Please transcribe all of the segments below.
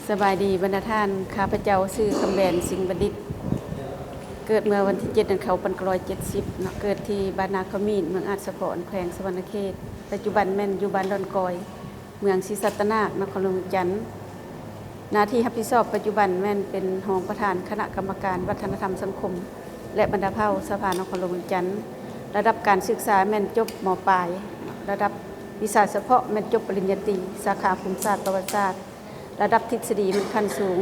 ສະບາຍດີບັນດາທ່ານ, ຂ້າພະເຈົ້າຊື່ ຄຳແບນ ສິງບັນດິດ, ເກີດເມື່ອວັນທີເຈັດ ເດືອນເກົ້າ ພັນເກົ້າຮ້ອຍເຈັດສິບເນາະ, ເກີດທີ່ບ້ານນາຂະໝິ່ນ ເມືອງອາດສະພອນ ແຂວງສະຫວັນນະເຂດ, ປັດຈຸບັນແມ່ນຢູ່ບ້ານດອນກອຍ ເມືອງສີສັດຕະນາກ ນະຄອນຫຼວງວຽງຈັນ. ໜ້າທີ່ຮັບຜິດຊອບປັດຈຸບັນແມ່ນເປັນຮອງປະທານຄະນະກຳມະການວັດທະນະທຳສັງຄົມ ແລະ ບັນດາເຜົ່າ ສະພານະຄອນຫຼວງວຽງຈັນ. ລະດັບການສຶກສາແມ່ນຈົບ ມ.ປາຍ, ລະດັບວິຊາສະເພາະແມ່ນຈົບປະລິນຍາຕີ ສາຂາພູມສາດປະຫວັດສາດ. ລະດັບທິດສະດີແມ່ນຂັ້ນສູງ.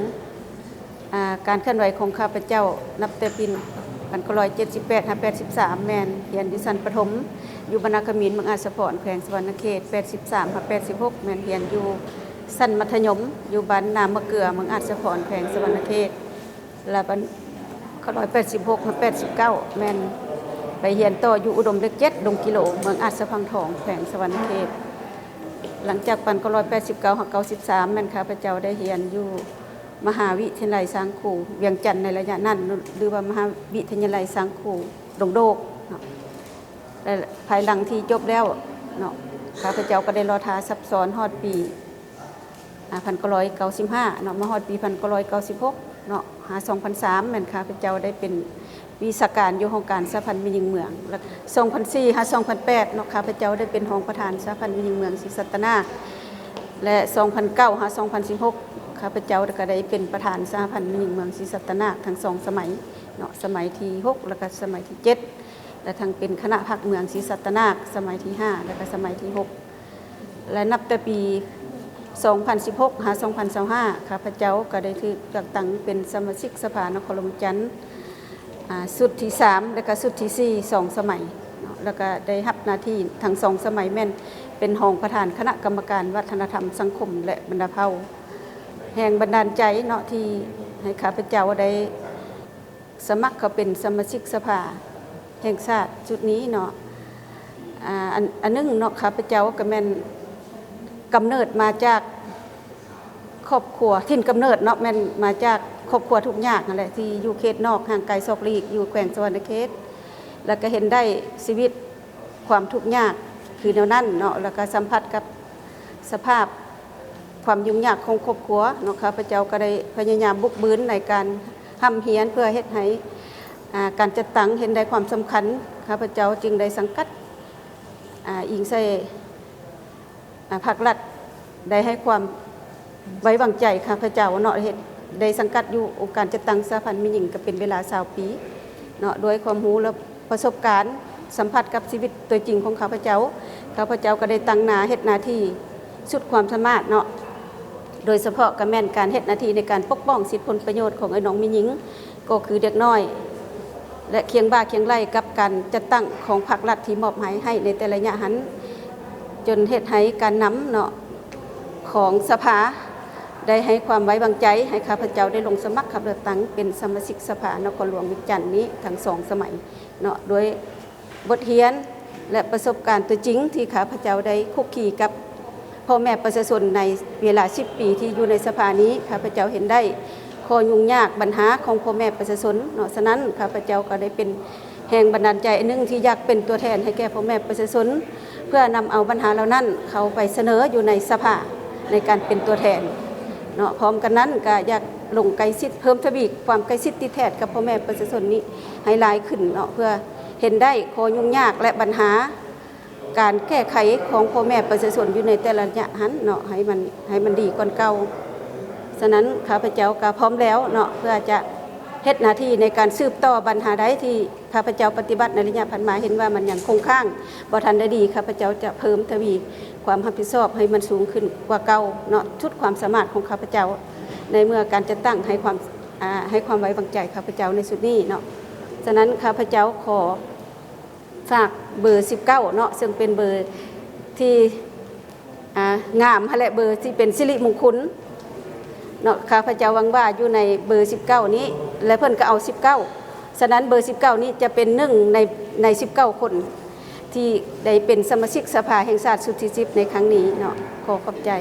ອາ ການເຄື່ອນໄຫວຂອງຂ້າພະເຈົ້າ ນັບແຕ່ປີ ພັນເກົ້າຮ້ອຍເຈັດສິບແປດ ຫາ ແປດສິບສາມ ແມ່ນຮຽນຢູ່ຊັ້ນປະຖົມ ຢູ່ບ້ານນາຂະໝິ່ນ ເມືອງອາດສະພອນ ແຂວງສະຫວັນນະເຂດ, ແປດສິບສາມ ຫາ ແປດສິບຫົກ ແມ່ນຮຽນຢູ່ຊັ້ນມັດທະຍົມ ຢູ່ບ້ານນາມະເກືອ ເມືອງອາດສະພອນ ແຂວງສະຫວັນນະເຂດ. ລະ ພັນເກົ້າຮ້ອຍແປດສິບຫົກ ຫາ ແປດສິບເກົ້າ ແມ່ນໄປຮຽນຕໍ່ຢູ່ອຸດົມເລກເຈັດ ດົງກິໂລ ເມືອງອາດສະພັງທອງ ແຂວງສະຫວັນນະເຂດ. ຫຼັງຈາກ ພັນເກົ້າຮ້ອຍແປດສິບເກົ້າ ຫາ ເກົ້າສິບສາມ ແມ່ນຂ້າພະເຈົ້າໄດ້ຮຽນຢູ່ມະຫາວິທະຍາໄລຊ້າງຄູວຽງຈັນໃນໄລຍະນັ້ນ, ຫຼືວ່າມະຫາວິທະຍາໄລຊ້າງຄູວດົງໂດກເນາະ. ແລະ ພາຍຫຼັງທີ່ຈົບແລ້ວເນາະ, ຂ້າພະເຈົ້າກໍໄດ້ລໍຖ້າຊັບຊ້ອນຮອດປີ ອາ ພັນເກົ້າຮ້ອຍເກົ້າສິບຫ້າເນາະ, ມາຮອດປີ ພັນເກົ້າຮ້ອຍເກົ້າສິບຫົກເນາະ ຫາ ສອງພັນສາມ ແມ່ນຂ້າພະເຈົ້າໄດ້ເປັນວິຊາການຢູ່ຫ້ອງການສະຫະພັນແມ່ຍິງເມືອງ. ແລະ ສອງພັນສີ່ ຫາ ສອງພັນແປດເນາະ, ຂ້າພະເຈົ້າໄດ້ເປັນຮອງປະທານສະຫະພັນແມ່ຍິງເມືອງສີສັດຕະນາກ. ແລະ ສອງພັນເກົ້າ ຫາ ສອງພັນສິບຫົກ ຂ້າພະເຈົ້າກໍໄດ້ເປັນປະທານສະຫະພັນແມ່ຍິງເມືອງສີສັດຕະນາກທັງສອງສະໄໝເນາະ, ສະໄໝທີຫົກ ແລະ ກໍສະໄໝທີເຈັດ ແລະ ທັງເປັນຄະນະພັກເມືອງສີສັດຕະນາກສະໄໝທີຫ້າ ແລະ ກໍສະໄໝທີຫົກ. ແລະ ນັບແຕ່ປີສອງພັນສິບຫົກ ຫາ ສອງພັນຊາວຫ້າ ຂ້າພະເຈົ້າກໍໄດ້ຖືກເລືອກຕັ້ງເປັນສະມາຊິກສະພານະຄອນຫຼວງວຽງຈັນ ອາ ຊຸດທີສາມ ແລະ ກໍຊຸດທີສີ່ ສອງສະໄໝເນາະ, ແລ້ວກໍໄດ້ຮັບໜ້າທີ່ທັງສອງສະໄໝແມ່ນເປັນຮອງປະທານຄະນະກຳມະການວັດທະນະທຳສັງຄົມ ແລະ ບັນດາເຜົ່າ. ແຮງບັນດານໃຈເນາະ ທີ່ໃຫ້ຂ້າພະເຈົ້າໄດ້ ສະໝັກເຂົ້າເປັນສະມາຊິກສະພາແຫ່ງຊາດຊຸດນີ້ເນາະ. ອາ ອັນ ອັນໜຶ່ງເນາະ, ຂ້າພະເຈົ້າກໍແມ່ນກຳເນີດມາຈາກຄອບຄົວ ຖິ່ນກຳເນີດເນາະ, ແມ່ນມາຈາກຄອບຄົວທຸກຍາກຫັ້ນແຫຼະ ທີ່ຢູ່ເຂດນອກຫ່າງໄກສອກຫຼີກ ຢູ່ແຂວງສະຫວັນນະເຂດ, ແລ້ວກໍເຫັນໄດ້ຊີວິດຄວາມທຸກຍາກຄືແນວນັ້ນເນາະ, ແລ້ວກໍສຳຜັດກັບສະພາບຄວາມຫຍຸ້ງຍາກຂອງຄອບຄົວເນາະ. ຂ້າພະເຈົ້າກໍໄດ້ພະຍາຍາມບຸກບືນໃນການ ຮ່ຳຮຽນເພື່ອເຮັດໃຫ້ ອາ ການຈັດຕັ້ງເຫັນໄດ້ຄວາມສຳຄັນ, ຂ້າພະເຈົ້າຈຶ່ງໄດ້ສັງກັດ ອາ ອີງໃສ່ ອາ ພາກລັດໄດ້ໃຫ້ຄວາມໄວ້ວາງໃຈຂ້າພະເຈົ້າເນາະ, ເຮັດ ໄດ້ສັງກັດຢູ່ອົງການຈັດຕັ້ງສະຫະພັນແມ່ຍິງກໍເປັນເວລາຊາວປີເນາະ. ດ້ວຍຄວາມຮູ້ ແລະ ປະສົບການສຳຜັດກັບຊີວິດຕົວຈິງຂອງຂ້າພະເຈົ້າ, ຂ້າພະເຈົ້າກໍໄດ້ຕັ້ງໜ້າເຮັດໜ້າທີ່ສຸດຄວາມສາມາດເນາະ, ໂດຍສະເພາະກໍແມ່ນການເຮັດໜ້າທີ່ໃນການປົກປ້ອງສິດຜົນປະໂຫຍດຂອງອ້າຍນ້ອງແມ່ຍິງ ກໍຄືເດັກນ້ອຍ ແລະ ຄຽງບ່າຄຽງໄຫຼ່ກັບການຈັດຕັ້ງຂອງພາກລັດທີ່ມອບໃຫ້ ໃຫ້ໃນແຕ່ລະໄລຍະຫັ້ນ, ຈົນເຮັດໃຫ້ການນຳເນາະ ຂອງສະພາໄດ້ໃຫ້ຄວາມໄວ້ວາງໃຈໃຫ້ຂ້າພະເຈົ້າໄດ້ລົງສະໝັກຮັບເລືອກຕັ້ງເປັນສະມາຊິກສະພານະຄອນຫຼວງວຽງຈັນນີ້ທັງສອງສະໄໝເນາະ. ໂດຍ ບົດຮຽນ ແລະ ປະສົບການຕົວຈິງທີ່ຂ້າພະເຈົ້າໄດ້ຄຸກຄີກັບພໍ່ແມ່ປະຊາຊົນໃນເວລາສິບປີທີ່ຢູ່ໃນສະພານີ້, ຂ້າພະເຈົ້າເຫັນໄດ້ຂໍ້ຫຍຸ້ງຍາກບັນຫາຂອງພໍ່ແມ່ປະຊາຊົນເນາະ. ສະນັ້ນ ຂ້າພະເຈົ້າກໍໄດ້ເປັນແຮງບັນດານໃຈອັນໜຶ່ງທີ່ຢາກເປັນຕົວແທນໃຫ້ແກ່ພໍ່ແມ່ປະຊາຊົນ ເພື່ອນຳເອົາບັນຫາເຫຼົ່ານັ້ນເຂົ້າໄປສະເໜີຢູ່ໃນສະພາໃນການເປັນຕົວແທນເນາະ. ພ້ອມກັນນັ້ນກໍຢາກລົງໃກ້ຊິດ ເພີ່ມທະວີຄວາມໃກ້ຊິດຕິດແທດກັບພໍ່ແມ່ປະຊາຊົນນີ້ໃຫ້ຫຼາຍຂຶ້ນເນາະ, ເພື່ອ ເຫັນໄດ້ຂໍ້ຫຍຸ້ງຍາກ ແລະ ບັນຫາການແກ້ໄຂຂອງພໍ່ແມ່ປະຊາຊົນຢູ່ໃນແຕ່ລະໄລຍະຫັ້ນເນາະ ໃຫ້ມັນ ໃຫ້ມັນດີກ່ອນເກົ່າ. ສະນັ້ນ ຂ້າພະເຈົ້າກໍພ້ອມແລ້ວເນາະ ເພື່ອຈະເຮັດໜ້າທີ່ໃນການສືບຕໍ່ບັນຫາໃດທີ່ຂ້າພະເຈົ້າປະຕິບັດໃນໄລຍະຜ່ານມາ ເຫັນວ່າມັນຍັງຄົງຄ້າງບໍ່ທັນໄດ້ດີ, ຂ້າພະເຈົ້າຈະເພີ່ມທະວີຄວາມຮັບຜິດຊອບໃຫ້ມັນສູງຂຶ້ນກວ່າເກົ່າເນາະ, ສຸດຄວາມສາມາດຂອງຂ້າພະເຈົ້າ ໃນເມື່ອການຈັດຕັ້ງໃຫ້ຄວາມ ອາ ໃຫ້ຄວາມໄວ້ວາງໃຈຂ້າພະເຈົ້າໃນຊຸດນີ້ເນາະ. ສະນັ້ນ ຂ້າພະເຈົ້າຂໍ ຝາກເບີສິບເກົ້າເນາະ ເຊິ່ງເປັນເບີທີ່ ອາ ງາມຫັ້ນແຫຼະ ເບີທີ່ເປັນສິລິມົງຄຸນເນາະ. ຂ້າພະເຈົ້າຫວັງວ່າຢູ່ໃນເບີສິບເກົ້ານີ້ ແລະ ເພິ່ນກໍເອົາສິບເກົ້າ, ສະນັ້ນ ເບີສິບເກົ້ານີ້ຈະເປັນໜຶ່ງໃນ ໃນສິບເກົ້າຄົນທີ່ໄດ້ເປັນສະມາຊິກສະພາແຫ່ງຊາດຊຸດທີສິບໃນຄັ້ງນີ້ເນາະ. ຂໍຂອບໃຈ.